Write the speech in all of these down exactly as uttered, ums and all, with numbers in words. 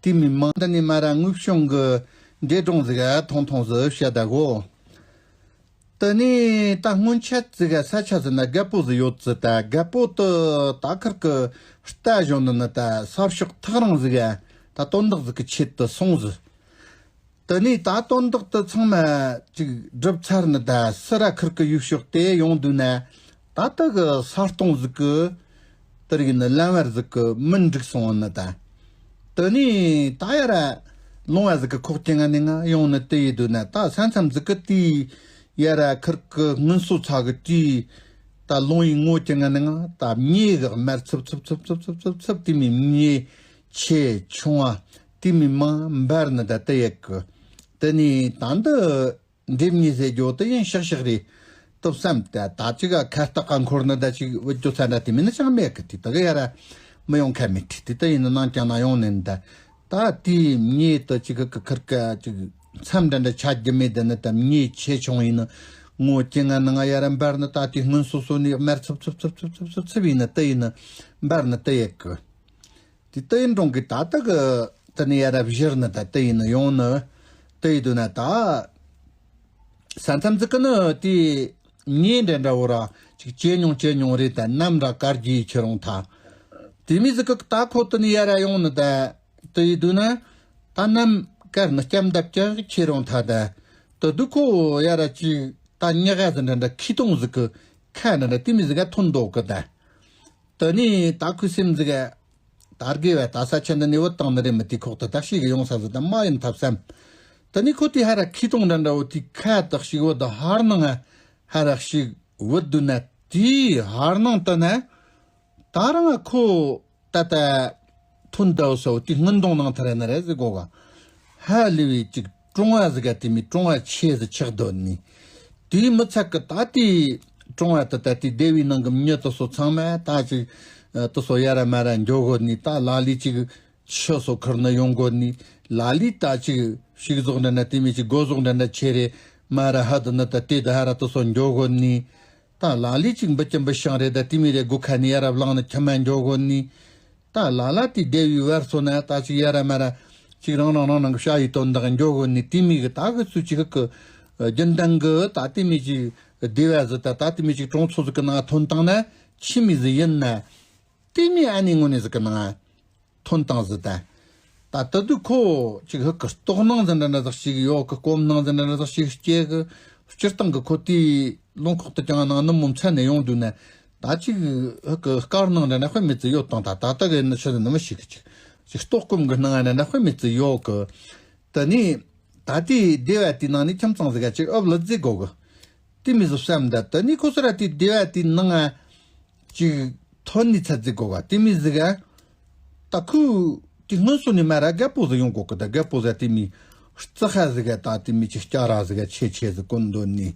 དེ་མི་མང་། ད་ནི་མ་ར་དངུལ་གཞུང་གི་འདྲེ་གྲོང་ཟིག་ག་ཐོང་ཐོང་ཟིག་བཤད་ད་གོ། ད་ནི་ད་སྔོན་ཆད་ཟིག་ག་ས་ཆ་ཟིག་ན་རྒད་པོ་ཟིག་ཡོད་ཟིག། ད་རྒད་པོ་དེ་ད་ཁིར་གི་རྟ་གཞོན་ནི་ནི་ད་ས་ཕྱོགས་ཐག་རིང་ཟིག་ག་ད་དོན་དག་ཟིག་གི་ཆེད་དུ་སོང་ཟིག། དེ་ནས་ད་དོན་དག་དེ་ཚང་མ་ཅིག་སྒྲུབ་ཚར་ནི་ད་སི་ར་ཁིར་གི་ཡུལ་ཕྱོགས་དེ་ཡོང་དུས་ན། ད་ལྟ་གི་ས་སྟོང་ཟིག་གི་དེ་རིགས་ནི་ལམ་བར་ཟིག་གི་མི་འགྲིག་སོང་ནི་ད། དེ་ནས་ད་ཡ་ར་ལུང་བ་ཟིག་གི་ཁོག་ཅིག་ང་ནི་ང་ཡོང་ནི་དེ་ཡིན་དུས་ན། ད་ས་མཚམས་ཟིག་གི་དེ་ཡ་ར་ཁིར་གི་སྔོན་སོ་ཚ་གི་དེ་ད་ལུང་ཡི་ངོ་ཅིག་ང་ནི་ང་ད་མྱེ་གི་དམར་ཚིབ་ཚིབ་ཚིབ་ཚིབ་ཚིབ་ཚིབ་དེ་མི་མྱེ་ཆེ་ཆུང་བ་དེ་མི་མང་འབར་ནི་ད་དེ་ཡག་གི། དེ་ནས་ད་འདི་འདྲེ་མྱེ་ཟེར་རྒྱུ་དེ་ཡིན་ཤག་ཤག་རེད་དུ་བསམ། ད་ད་ཅིག་ག་ཁ་སྟག་ག་འཁོར་ནི་ད་ཅིག་བུད་རྒྱུ་ཚ་འདྲ་དེ་མིན་ན་ཅང་མེད་གི། དེ་ད་གི་ཡ་ར་མི་ཡོང་ཁ་མེད་དེ། དེ་ད་ཡིན་ན་ནང་ཀྱང་ན་ཡོང་ནི་ད། ད་དེ་མྱེ་དེ་ཅིག་གི་ཁིར་ག་ཅིག་མཚམས་འདྲ་འདྲ་ཆ་རྒྱུ་མེད། དེ་ནི་ད་མྱེ་ཆེ་ཆུང་ཡིན་ནི་ངོ་ཅིག་ང་ནི་ང་ཡ་ར་འབར་ནི་ད་དེ་སྔོན་སོ་སོ་ནས་དམར་ཚིབ་ཚིབ་ཚིབ་ཚིབ་ཚིབ་ཚིབ་ཡིན་ནི་དེ་ཡིན་ནི་འབར་ནི་དེ་ཡག་གི། དེ་ལྟ་ཡིན་གྲོང་གི་ད་ལྟ་གི་དེ་ནི་ཡ་རབས་བཞིར་ནི་ད་ལྟ་ཡིན་ནི་ཡོང་ནི་ལྟ་ཡི་དུས་ན། ད་ས་མཚམས་ཟིག་གི་ནི་དེ་མྱེ་འདྲ་འདྲ་བོ་ར་ཅིག་ཇེ་ཉུང་ཇེ་ཉུང་རེད། ད་གནམ་ར་དཀར་རྒྱས་ཁྱེར་འོང་ཐལ། དེ་མི་ཟིག་གི་ད་ཁོ་དེ་ནི་ཡ་ར་ཡོང་ནི་ད་ལྟ་ཡི་དུས་ན། ད་གནམ་དཀར་ནི་སྐྱམ་འདབ་ཀྱང་ཁྱེར་འོང་ཐལ། ད་དེ་དུས་ཁོ་ཡ་ར་ཅིག་ད་ཉག་ག་ཟིག་འདྲ་འདྲ་ཁྱི་སྟོང་ཟིག་གི་ཁ་འདྲ་འདྲ་དེ་མི་ཟིག་ག་ཐོན་འདུག་གི། ད། དེ་ནས་ད་ཁོའི་སེམས་ཟིག་ག་ད་དགེ་བ་ད་ས་ཆ་འདི་ནས་བུད་བཏང་ནི་རེད། མི་དེ་ཁོག་ཏུ་ད་ཤི་གི་ཡོང་ས་ཟིག་ད་མ་ཡིན་ཐབས་སམ། དེ་ནས་ཁོ་དེ་ཧ་ར་ཁྱི་སྟོང་འདྲ་འདྲ་བོ་དེ་ཁ་དག་ཤིག་བུད་དུ་ཧར་ནང་ང་ཧ་ར་ཤིག་བུད་དུས་ན། དེའི་ཧར་ནང་དུ་ན་ད་རང་ང་ཁོ་ད་ད་ཐོན་ད་བུ་སོ་དེ་སྔོན་གདོང་ནང་ཐར་ཡ་ན་རེད་ཟིག་གོ་ག། ཧ་ལས་པའི་ཅིག་གྲོང་བ་ཟིག་ག་དེ་མི་གྲོང་བ་ཆེ་ཟིག་ཆགས་སྡོད་ནི། དེའི་མི་ཚད་གི་ད་དེ་གྲོང་བ་དེ་ད་དེ་སྡེ་བའི་ནང་གི་མྱི་དེ་སོ་ཚང་མ་ད་ཅིག་དེ་སོ་ཡ་ར་མ་ར་འགྱོ་གོ་ནི། ད་ལ་ལི་ཅིག་ཆུ་སོ་ཁུར་ནི་ཡོང་གོ་ནི། ལ་ལི་ད་ཅིག་ཕྱུགས་ཟོག་འདྲ་འདྲ་དེ་མི་ཅིག་སྒོ་ཟོག་འདྲ་འདྲ་ཆེ་རེ་མ་ར་ཧ་དི་ནི་ད་དེ་ད་ཧ་ར་དེ་སོ་འགྱོ་གོ་ནི། ད་ལ་ལི་ཅིག་འབུ་ཅི་འབུ་ཤང་རེ་ད་དེ་མི་རེ་སྒོ་ཁ་ནི་ཡ་ར་བླངས་ནི་ཁྱི་མ་འགྱོ་གོ་ནི། ད་ལ་ལ་དེ་སྡེ་བའི་བར་སོ་ན་ད་ཅིག་ཡ་ར་མ་ར་ཅིག་རང་རང་རང་རང་གི་བྱ་ཡི་དོན་དག་འགྱོ་གོ་ནི། དེ་མི་གི་ད་གི་སུ་ཅིག་གི་རྒྱུན་ལྡན་གི་ད་དེ་མི་ཅིག་སྡེ་བ་ཟིག་ད་ད་དེ་མི་ཅིག་གྲོང་ཚོ་ཟིག་གི་ནང་ཐོན་བཏང་ན་ཆི་མི་ཟིག་ཡིན་ན་དེ་མི་ཨ་ནི་དངོས་གནས་ཟིག་གི་ནང་ཐོན་བཏང་ཟིག་ད། ད་ད་དུ་ཁོ་ཅིག་ཧི་གི་ལྟོགས་སྣང་ཟིག་འདྲ་འདྲ་ཟིག་ཞིག་ཡོད་གི། སྐོམ་སྣང་ཟིག་འདྲ་འདྲ་ཟིག་ཞིག་སྐྱེ་གི། སྤྱིར་བཏང་གི་ཁོ་དེའི་ལུང་ཁོག་ཏུ་ཀྱང་ནང་ནུབ་མོ་མཚན་ནས་ཡོང་དུས་ན། ད་ཅིག་ཧི་གི་དཀར་སྣང་འདྲ་འདྲ་དཔེ་མི་ཚེ་ཡོད་དང་། ད་ད་ལྟ་གི་ནི་ཆི་ཟིག་ནི་མི་ཤེས་གི། ཅིག་ཅིག་ལྟོགས་སྐོམ་གི་སྣང་ང་འདྲ་འདྲ་དཔེ་མི་ཚེ་ཡོད་གི། དེ་ནས་ད་དེའི་སྡེ་བ་དེའི་ནང་ནས་ཁྱིམ་ཚང་ཟིག་ག་ཅིག་ཨབ་ལ་རྫི་གོ་གི། དེ་མི་ཟིག་བསམ་ད། དེ་ནས་ཁོ་སི་ར་དེའི་སྡེ་བ་དེའི་ནང་ང་ཅིག་ཐོན་ནི་ཚ་རྫི་གོ་ག། དེ་མི་ཟིག་ག་ད་ཁོ་དེ་སྔོན་སོ་ནས་མ་ར་རྒད་པོ་ཟིག་ཡོང་གོ་གི། ད་རྒད་པོ་ཟིག་དེ་མི་རྩི་ཁ་ཟིག་ག་ད་དེ་མི་ཅིག་སྐྱ་ར་ཟིག་ག་ཆེ་ཆེ་ཟིག་གོན་འདོད་ནི།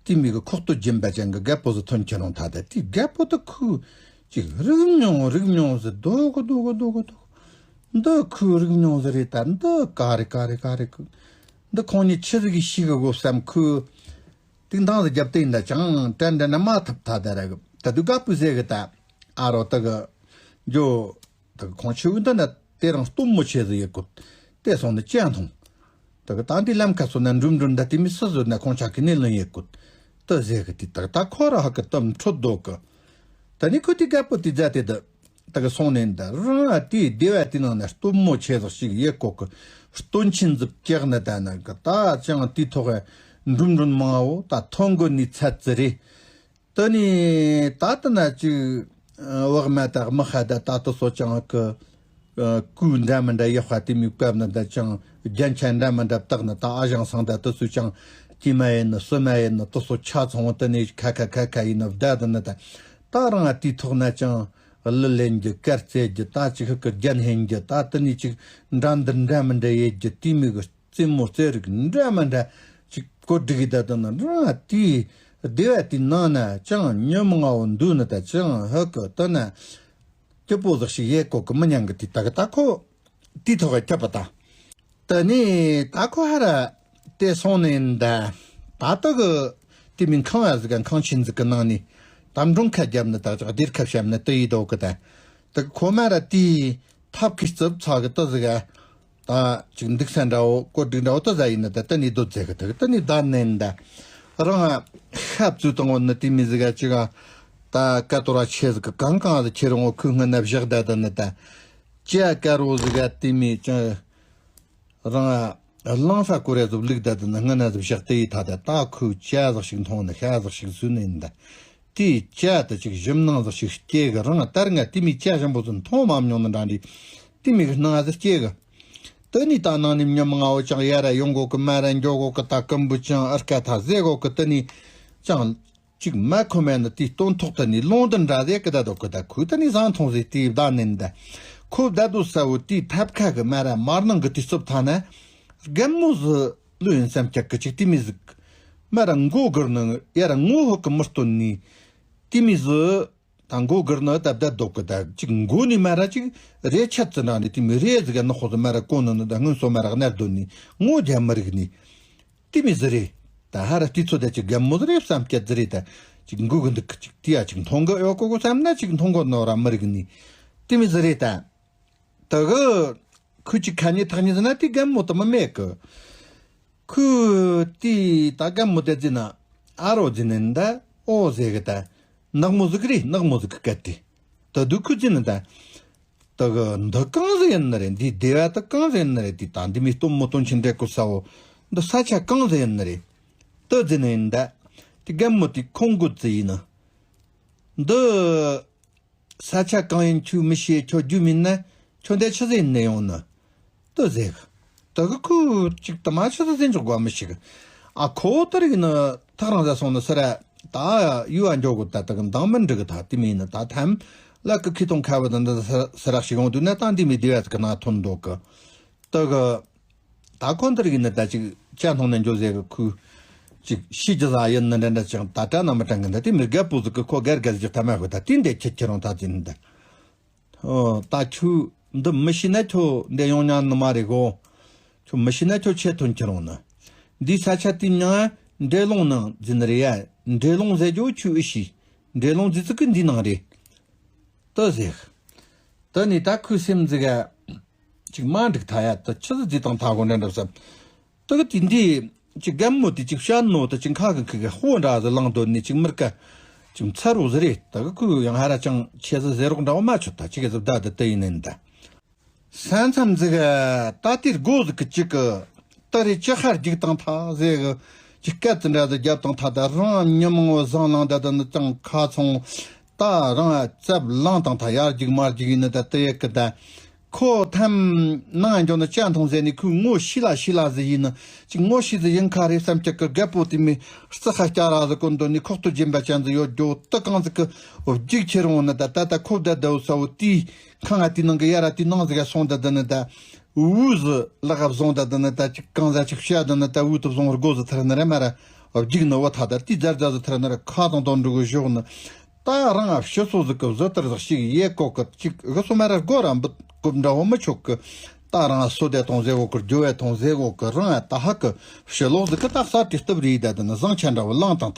དེ་མི་གི་ཁོག་ཏུ་སྦྱིན་པ་ཅན་གི་རྒད་པོ་ཟིག་ཐོན་ཁྱེར་རུང་ཐ། ད་དེ་རྒད་པོ་ད་ཁོ་ཅིག་རིག་མྱོང་རིག་མྱོང་ཟིག་འདུག་གི་འདུག་གི་འདུག་གི་འདུག། འདི་ཁོའི་རིག་མྱོང་ཟིག་རེད། ད་འདི་ག་རེ་ག་རེ་ག་རེ་གི། འདི་ཁོང་གཉིས་ཆི་ཟིག་གིས་ཤེས་གི་གོ་བསམ། ཁོས་དེ་འདང་ཟིག་རྒྱབ་སྟེ་ཡིན་ད་ཅང་དྲན་དྲན་ན་མ་ཐུབ་ཐ་ད་ར་གི། ད་དུ་དགའ་པོ་ཟེར་གི། ད་ཨ་རོ་ད་གི་འགྱོ། ད་གི་ཁོང་ཆུ་བོ་འདི་ན་དེ་རང་སྟོན་མོ་ཆེ་ཟིག་ཡོད་གོ། དེ་སོང་ནས་ཅི་ཡང་མཐོང་། ད་གི་ད་འདི་ལམ་ཁ་སོ་ན་འགྲུམ་འགྲུམ་ད་དེ་མི་སུ་ཟོས་ན་ཁོང་ཆ་གི་ནས་ལོན་ཡོད་གོ། ད་ཟེར་གི། དེ་ད་གི་ད་ཁོ་ར་ཧ་གི་ད་འཕྲོད་འདུག་གི། ད་ནི་ཁོ་དེ་རྒད་པོ་དེ་མཛའ་དེ་ད། ད་གི་སོང་ནས་འདི་རང་ཨ་དེའི་སྡེ་བ་དེ་ནང་ན་སྟོན་མོ་ཆེ་ཟིག་ཞིག་ཡེ་ཀོ་གི། སྟོན་ཆེན་ཟིག་ཀྱག་ནི་ད་ན་གི། ད་ཅང་དེའི་ཐོག་གི་འགྲུམ་འགྲུམ་མང་བོ་ད་ཐོན་གོ་ནི་ཚད་ཙི་རེད། ད་ནི་ད་ད་ན་ཅིག་བག་མ་ད་མི་ཧ་ད་ད་ད་སོ་ཅང་གི་ཨ་གོས་འདྲ་མི་འདྲ་ཡག་པ་དེ་མི་བཀབ་ན། ད་ཅང་རྒྱན་ཆ་འདྲ་མི་འདྲ་བཏགས་ན། ད་ཨ་ཞང་སང་ད་དེ་ཚོས་ཅང་སྐྱེས་མ་ཡིན་ནི་སྲིད་མ་ཡིན་ནི་དེ་ཚོ་ཆ་ཚང་བ་དེ་ནས་ཁ་ཁ་ཁ་ཁ་ཡིན་ནི་བསྡད་དེ་ནི། ད་ད་རང་ཨ་དེའི་ཐོག་ན་ཅང་གླུ་ལེན་རྒྱུ་སྐར་རྩེད་རྒྱུ་ད་ཅིག་ཧི་ཀི་རྒྱན་ཧེན་རྒྱུ་ད་དེ་ནས་ཅིག་འདྲ་འདི་འདྲ་མི་འདྲ་ཡེད་རྒྱུ་དེ་མི་གི་རྩེད་མོ་རྩེད་རིགས་འདྲ་མི་འདྲ་ཅིག་གོ་སྒྲིག་གི་ད་དེ་ནི་རང་ཨ་དེའི་སྡེ་བ་དེའི་ནང་ན་ཅང་ཉོན་མོངས་པོ་འདུག་ནི། ད་ཅང་ཧི་ཀི་དེ་ན། སྐྱིད་པོ་ཟིག་ཞིག་ཡེ་ཀོ་གི་མི་ཉན་གི། དེ་ད་གི་ད་ཁོ་དེའི་ཐོག་གི་ཁྱབ་པ་ད། ད་ནི་ད་ཁོ་ཧ་ར་དེ་སོང་ནས་འདི་ད་ལྟ་གི་དེ་མིན་ཁང་བ་ཟིག་ག་ཁང་ཆེན་ཟིག་གི་ནང་ནས་ད་མགྲོན་ཁ་བརྒྱབ་ནི་ད་ཅག་སྡེར་ཁ་བཤམས་ནི་དེ་ཡི་དོ་གི་ད། ད་ཁོ་མ་ར་དེའི་ཐབ་ཀི་རྩིབ་ཚག་གི་དེ་ཟིག་ག་ ད་ཅིག་འདུག་ས་འདྲ་བོ་བཀོད་སྒྲིག་འདྲ་བོ་ད་ཟ་ཡིན་ན། ད་ད་ནི་སྡོད་ཚེ་གི་ཐག་ད་ནི་ད་ནན་ད་རང་ཤ་བཙུགས་བཏང་བ་ནི་དེ་མི་ཟིག་ག་ཅིག་ག་ད་ཀ་ཏོ་ར་ཆེ་ཟིག་གི་གང་གང་ཟིག་ཁྱེར་འོང་ཁོས་སྔ་ན་བཞག་ད་ད་ནི་ད་ཅ་ཀ་རོ་ཟིག་ག་དེ་མི་ཅང་རང་ལང་ས་ཀོ་རེ་ཟིག་བླུག་ད་ད་ནི་སྔ་ན་ཟིག་བཞག་དེ་ཡི་ཐ་ད་ད་ཁོས་ཅ་ཟིག་ཞིག་འཐུང་ནི་ཤ་ཟིག་ཞིག་ཟོས་ནི་ཡིན་ད། དེའི་ཅ་དེ་ཅིག་ཞིམ་སྣང་ཟིག་ཞིག་སྐྱེ་གི། རང་ལྟར་ང་དེ་མི་ཅ་ཞིམ་པོ་ཟིག་འཐུང་མ་མྱོང་ནི་འདྲ་འདྲ་དེ་མི་གི་སྣང་ཟིག་སྐྱེ་གི། དེ་ནས་ད་ནང་ནས་མྱི་མང་བོ་ཅང་ཡར་ར་ཡོང་གོ་གི། མར་ར་འགྱོ་གོ་གི། ད་ཀམ་བུ་ཅང་ཨར་ཀ་ཐ་ཟེ་གོ་གི། དེ་ནས་ཅང་ཅིག་མ་ཁོ་མེད་ནི་དེའི་སྟོན་ཐོག་དེ་ནས་ལུང་དུ་འདྲ་ཟེ་གི་ད་དོ་གི། ད་ཁོས་དེ་ནས་བཟང་འཐུང་ཟེ་དེའི་བདག་ནན་ད་ཁོ་བདག་དོ་ས་བོ་དེའི་ཐབ་ཁ་གི་མར་ར་མར་ནང་གི་དེའི་རྩུབ་ཐ་ན་རྒན་མོ་ཟིག་ལོས་ཡིན་བསམ་ཀྱག་གི་ཅིག་དེ་མི་ཟིག་མར་ར་མགོ་སྒུར་ནི་ཡར་ར་ངོ་ཧུ་གི་མི་སྟོན་ནི་དེ་མི་ཟིག་ད་མགོ་སྒུར་ནི་ད་བདག་དོ་གི། ད་ཅིག་མགོ་ནས་མར་ར་ཅིག་རེ་ཆད་ཙི་འདྲ་ནི་དེ་མི་རེ་ཟིག་ག་ནག་ཧོ་ཟིག་མར་ར་གོན་ནི་ནི་ད་སྔོན་སོ་མར་ར་གནར་དོ་ནི་ངོ་རྒྱ་མི་རིག་ནི་དེ་མི་ཟིག་རེད། ད་ཧ་ར་དེ་ཚོ་ད་ཅིག་རྒན་མོ་ཟིག་རེད་བསམ་སྐྱ་ཟིག་རེད། ད་ཅིག་མགོ་གི་འདུག་གི་ཅིག་དེ་ཡ་ཅིག་མཐོང་གི་ཡོད་གོ་གོ་བསམ་ན་ཅིག་མཐོང་གི་ནོ་ར་མི་རིག་ནི་དེ་མི་ཟིག་རེད་ད། ད་གི་ཁོས་ཅིག་ཁ་ཉེ་ཐག་ཉེ་ཟེར་ན་དེ་རྒན་མོ་དེ་མི་མེད་གི། ཁོས་དེ་ད་རྒན་མོ་དེ་བརྫིས་ན་ཨ་རོ་བརྫིས་ནི་ད་ཨོ་ཟེ་གི་ད་ནག་མོ་ཟིག་རེད། ནག་མོ་ཟིག་གི་སྐད་དེ་ད་དུ་ཁོས་བརྫིས་ནི་ད། ད་གི་འདི་གང་ཟིག་ཡིན་ནི་རེད། འདི་སྡེ་བ་དེ་གང་ཟིག་ཡིན་ནི་རེད། དེ་ད་འདི་མི་སྟོན་མོ་སྟོན་ཆེན་འདྲེ་ཀོ་ས་བོ་འདི་ས་ཆ་གང་ཟིག་ཡིན་ནི་རེད། ད་བརྫིས་ནི་ཡིན་ད། དེ་རྒན་མོ་དེ་ཁོང་གོ་ཙི་ཡིན་ནི་འདི། ས་ཆ་གང་ཡིན་ཁྱོས་མི་ཤེས། ཁྱོད་རྒྱུས་མིན་ན་ཁྱོད་འདི་ཆི་ཟིག་ནས་ཡོང་ནི་ད་ཟེར་གི། ད་གི་ཁོས་ཅིག་ད་མ་ཆི་ཟིག་ཟེར་འཇོག་དགོས་མི་ཤེས་གི། ཨ་ཁོ་ད་རིག་ནི་ཐག་རིང་ཟ་སོང་ནི་ཟེར་ར། ད་ཡུལ་ཨ་འགྱོ་གི། ད་ད་གི་མདང་མི་འགྲིག་གི། ད་དེ་མིན་ནི་ད་ཐམ་ལ་གི་ཁི་ཐོང་ཁ་བ་ད་འདི་ཟེར་ར་ཞིག་ཡོང་དུས་ན་ད་འདི་མི་བདེ་བ་ཟིག་གི་ནང་ཐོན་འདུག་གི། ད་གི་ད་ཁོ་འདི་རིག་ནི་ད་ཅིག་ཅ་འཐུང་ནས་འགྱོ་ཟེར་གི། ཁོས་ཅིག་ཤི་རྒྱུ་ཟ་ཡིན་ནི་འདྲ་འདྲ་ཅིག་ད་དྲན་ན་མི་དྲན་གི། འདི་དེ་མི་རྒད་པོ་ཟིག་གི་ཁོ་རྒད་རྒད་ཟིག་ཐ་མ་གི། ད་དེ་འདི་ཁྱེད་ཁྱེད་རང་ད་ཟིན་འདི། ཨོ་ད་ཁྱོད་འདི་མི་ཤི་ན་ཁྱོད་འདི་ཡོང་ཉན་ནི་མ་རེད་གོ། ཁྱོད་མི་ཤི་ན་ཁྱོད་ཆེ་ཐོན་ཁྱེད་རང་ནི། འདི་ས་ཆ་དེ་མྱིང་ང་འདྲེ་ལོང་ནང་ཟིན་རེད་ཡ། འདྲེ་ལོང་ཟེར་རྒྱུ་ཁྱོད་ཨི་ཤི། འདྲེ་ལོང་ཟེར་ཚིག་གི་འདི་ནང་རེད། ད་ཟེར། ད་ནི་ད་ཁོའི་སེམས་ཟིག་ག་ཅིག་མ་འགྲིག་ཐ་ཡ། ད་ཆི་ཟིག་ཟིག་དང་ཐ་གོ་འདྲ་འདྲ་བསམ། ད་གི་དེ་འདི་ཅིག་རྒན་མོ་དེ་ཅིག་བཤད་ནོ་ད་ཅིག་ཁ་གི་ཁི་གི་ཧོ་འདྲ་ཟིག་ལངས་དོ་ནི་ཅིག་མིར་ཀ་ཅིག་མཚར་བོ་ཟིག་རེད། ད་གི་ཁོས་ཡང་ཧ་ར་ཅང་ཆེ་ཟིག་ཟེར་རོགས་འདྲ་བོ་མ་ཆོད། ད་ཅིག་གི་ཟིག་བདའ་ད་ད་ཡིན་ནི་ད། ས་མཚམས་ཟིག་ད་དེ་སྒོ་ཟིག་གི་ཅིག་གི་ད་རེ་ཅི་ཧར་རྒྱུག་དང་ཐ་ཟེ་གི་ཅིག་སྐད་ཙི་འདྲ་ཟིག་རྒྱབ་དང་ཐ། ད་རང་ཉི་མང་བོ་བཟང་ལང་ད་ད་ནི་ཅང་ཁ་ཚོང་ད་རང་ཙབ་ལང་དང་ཐ། ཡར་རྒྱུག་མར་རྒྱུག་ཡིན་ནི་ད་དེ་ཡེ་གི་ད། ཁོ་ཐམ་ནང་འགྱོ་ནི་ཅ་འཐུང་ཟེར་ནི་ཁོས་ངོ་ཤེས་ལ་ཤེས་ལ་ཟིག་ཡིན་ནི། ཅིག་ངོ་ཤེས་ཟིག་ཡིན་ཁ་རེད་བསམ་ཀྱག་གི། རྒད་པོ་དེ་མི་རྩི་ཁ་སྐྱ་ར་ཟིག་གོན་དོ་ནི་ཁོག་ཏུ་སྦྱིན་པ་ཅན་ཟིག་ཡོད་རྒྱུ་ད་གང་ཟིག་གི་རྒྱུག་ཁྱེར་འོང་ནི་ད། ད་ད་ཁོ་བདའ་བདའ་བོ་ས་བོ་དེའི་ཁང་ང་དེའི་ནང་གི་ཡ་ར་དེའི་ནང་ཟིག་ག་སོང་ད་ད་ནི་ད། འུ་ཟིག་ལག་ག་བཟུང་ད་ད་ནི་ད། ཅིག་གང་ཟ་ཅིག་བཤད་ད་ནི་ད། འུ་དུ་བཟུང་སྒོ་ཟིག་ཐར་ནི་རེད་མ་ར། རྒྱུག་ནི་བ་ཐ་ད་དེའི་རྫ་རྫ་ཟིག་ཐར་ནི་ར་ཁ་དང་དོན་འགྲུག་གི་ཞོག་ནི། ད་རང་ཕྱི་སོ་ཟིག་གི་བཟོ་ལྟར་ཟིག་ཞིག་ཡེ་ཀོ་གི་ཅིག་གི་སོ་མ་ར་སྒོ་ར་འབུད་དགོས་འདྲ་བོ་མི་ཆོག་གི། ད་རང་སོ་དེ་ཐོང་ཟེ་གོ་གི། རྒྱུ་བས་ཐོང་ཟེ་གོ་གི། རང་ད་ཧ་གི་ཕྱི་ལོག་ཟིག་གི་ད་ས་དེ་སྟབས་རེད་ད། ད་ནི་བཟང་ཆ་འདྲ་བོ་ལངས་དང་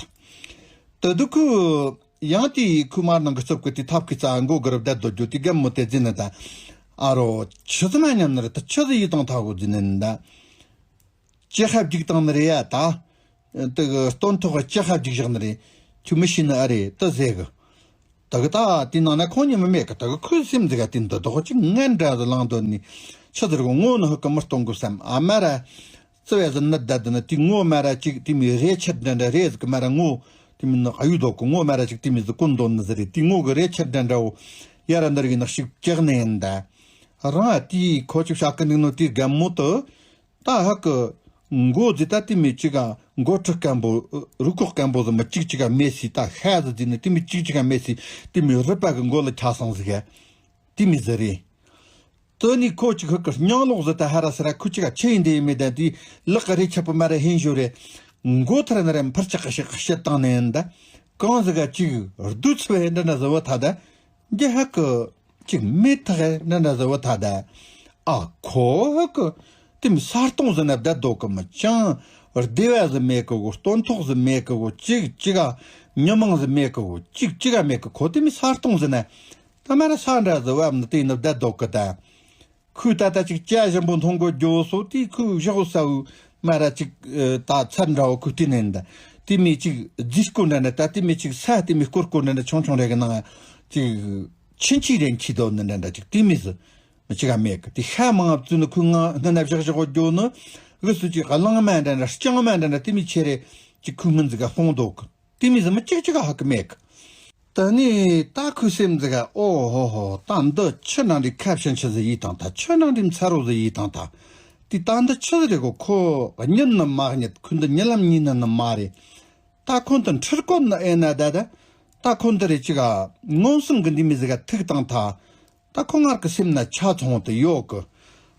ཐ། ད་དུ་ཁོས་ཡང་དེའི་ཁོའི་མར་ནང་གི་རྩུབ་གི་དེ་ཐབ་ཀི་རྩ་མགོ་གི་རུ་བསྡད་དོ་རྒྱུ་དེ་རྒན་མོ་དེ་བརྫིས་ནི་ད། ཨ་རོ་ཆི་ཟིག་མ་ཉན་ནི་རེད། ད་ཆི་ཟིག་ཡིད་དང་ཐ་གོ་བརྫིས་ནི་ད། ཅི་ཧ་བརྒྱུག་བཏང་ནི་རེད་ཡ། ད་དེ་གི་སྟོན་ཐོག་གི་ཅི་ཧ་བརྒྱུག་བཞག་ནི་རེད། ཁྱོད་མི་ཤེས་ནི་ཨ་རེད་ད་ཟེ་གི། ད་གི་ད་དེ་ནང་ན་ཁོང་གཉིས་མི་མེད་གི། ད་གི་ཁོའི་སེམས་ཟིག་ག་དེ་འདི་དོག་ཅིག་ངན་འདྲ་ཟིག་ལངས་དོ་ནི། ཆི་ཟེར་གོ་ངོ་ནི་ཧུ་གི་མི་གཏོང་གི་བསམ། ཨ་མ་ར་རྩི་བས་ཟིག་ནི་བསྡད་དི་ནི་དེ་ངོ་མ་ར་ཅིག་དེ་མི་རེ་ཆེར་འདྲ་འདྲ་རེ་ཟིག་གི་མ་ར་ངོ་དེ་མི་ནི་ཨ་ཡུ་དོག་གི་ངོ་མ་ར་ཅིག་དེ་མི་ཟིག་ཀུན་དོ་ནི་ཟིག་རེད། དེ་ངོ་གི་རེ་ཆེར་འདྲ་འདྲ་བོ་ཡ་ར་འདི་རིག་ནག་ཞིག་ཅག་ནི་ཡིན་ད། རང་ཨ་དེ་ཁོ་ཅིག་བྱ་གི་འདུག་ནོ་དེ་རྒན་མོ་དུ། ད་ཧ་གི་མགོ་ཟིག་ད་དེ་མི་ཅིག་ག་མགོ་ཁྲི་སྐམ་པོ། རུས་ཁོག་སྐམ་པོ་ཟིག་མི་ཅིག་ཅིག་ག་མེད་སི། ད་ཤ་ཟིག་ཟིག་ནི་དེ་མི་ཅིག་ཅིག་ག་མེད་སི། དེ་མི་རུས་པ་གི་མགོ་ལ་ཆགས་སོང་ཟིག་ག་དེ་མི་ཟིག་རེད། དེ་ནི་ཁོ་ཅིག་ཧ་གི་སྙིང་ལོག་ཟིག་ད་ཧ་ར་ས་ར་ཁོ་ཅིག་ག་ཆི་ཡིན་དེ་ཡིན་མེད་ད། དེ་ལག་གི་རེ་ཆེ་པོ་མ་ར་ཧན་ཞོ་རེ། མགོ་ཐར་ན་ར་འཕར་ཆག་གི་ཤི་ཤི་བཏང་ནས་ཡིན་ད། གང་ཟིག་ག་ཅིག་རྡུལ་ཚུབ་ཧེ་འདྲ་འདྲ་ཟིག་བ་ཐ་ད། འདི་ཧ་གི་ཅིག་མེད་ཐག་ཧེ་འདྲ་འདྲ་ཟིག་བ་ཐ་ད། ཨ་ཁོ་ཧ་གི་དེ་མི་ས་སྟོང་ཟིག་ན་བསྡད་དོ་གི། མི་ཅང་བདེ་བ་ཟིག་མེད་གི་གོ། སྟོན་ཐོག་ཟིག་མེད་གི་གོ། ཅིག་ཅིག་ག་མྱི་མང་ཟིག་མེད་གི་གོ། ཅིག་ཅིག་ག་མེད་གི། ཁོ་དེ་མི་ས་སྟོང་ཟིག་ན་ད་མ་ར་ས་འདྲ་ཟིག་བབ་ནི་དེ་ནི་བསྡད་དོ་གི་ད། ཁོས་ད་ལྟ་ཅིག་ཇ་ཞིམ་པོ་འཐུང་གོ་རྒྱུ་སོ་དེ་ཁོས་བཞག་ས་བོ་མ་ར་ཅིག་ད་ཚར་འདྲ་བོ་ཁོས་བལྟས་ནས་འདི་དེ་མི་ཅིག་རྫིས་སྐོར་འདྲ་འདྲ་ད་དེ་མི་ཅིག་ས་དེ་མི་སྐོར་སྐོར་འདྲ་འདྲ་ཆུང་ཆུང་རེ་གི་ནང་ཅིག་ཕྱིན་ཆད་རེ་འཁྱེར་དོ་ནི་འདྲ་འདྲ་ཅིག་དེ་མི་ཟི་མི་ཅིག་ག་མེད་གི། དེ་ཤ་མང་བཙུན་ནི་ཁོས་ང་སྣ་ན་བཞག་བཞག་གོ་རྒྱུ་ནི་གི་སུ་ཅིག་གླང་མ་འདྲ་འདྲ་སྤྱང་མ་འདྲ་འདྲ་དེ་མི་ཆེ་རེ་ཅིག་ཁོས་སྔོན་ཟི་ག་སྤུངས་འདུག་གི། དེ་མི་ཟི་མི་ཅིག་ཅིག་ཧ་གི་མེད་གི། ད་ནི་ད་ཁོའི་སེམས་ཟི་ག་ཨོ་ཧོ་ཧོ་ད་འདི་ཆི་ནང་འདྲི་ཁ་བྱང་ཆི་ཟི་ཡིས་དང་ད་ཆི་ནང་འདྲི་མཚར་རོ་ཟི་ཡིས་དང་ད། དེ་ད་འདི་ཆི་ཟི་རེད་གོ། ཁོ་གཉིད་ནི་མ་གཉིད། ཁོ་འདི་གཉིད་ལམ་གཉིད་ནི་ནི་མ་རེད། ད་ཁོ་འདི་འཁྲིར་གོ་ནི་ཨེ་ན་ད་ད། ད་ཁོ་འདི་རེད་ཅིག་ག་མངོན་སུམ་གི་འདི་མི་ཟི་ག་ཐུག་དང་ད། ད་ཁོ་ངར་གི་སེམས་ན་ཆ་ཚང་དུ་ཡོད་གི།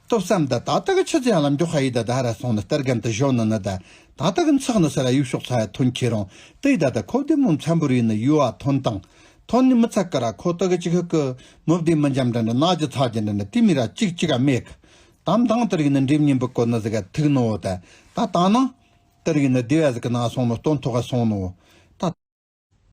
ཏོ་བསམ་ད་ད་ད་གི་ཆི་ཟིག་ཡང་ལ་མགྱོགས་ཧ་ཡི་ད་ད་ཧ་ར་སོང་ནི་སྟར་གན་དུ་ཞོན་ནི་ནི་ད། ད་ད་གི་འཚག་ནི་ས་ར་ཡུལ་ཕྱོགས་ཚ་ཡ་ཐོན་ཁྱེད་རང་དེ་ད་ད་ཁོ་བདེ་མོ་འཚམ་པོ་རེད་ནི་ཡུལ་བ་ཐོན་དང་། ཐོན་ནི་མི་ཚ་ཀ་ར་ཁོ་ད་གི་ཅི་ཁི་གི་མོ་བདེ་མི་འཇམ་འདྲ་འདྲ་ན་ཅི་ཚ་རྒྱ་འདྲ་འདྲ་དེ་མི་ར་ཅིག་ཅིག་ག་མེད་གི། དམ་དང་དེ་རིགས་ནི་འགྲེམས་ཉིན་པུ་གོ་ནི་ཟིག་ག་ཐུག་ནོ་ད། ད་ད་ནང་དེ་རིགས་ནི་སྡེ་བ་ཟིག་གི་ནང་སོང་ནོ་སྟོན་ཐོག་ག་སོང་ནོ།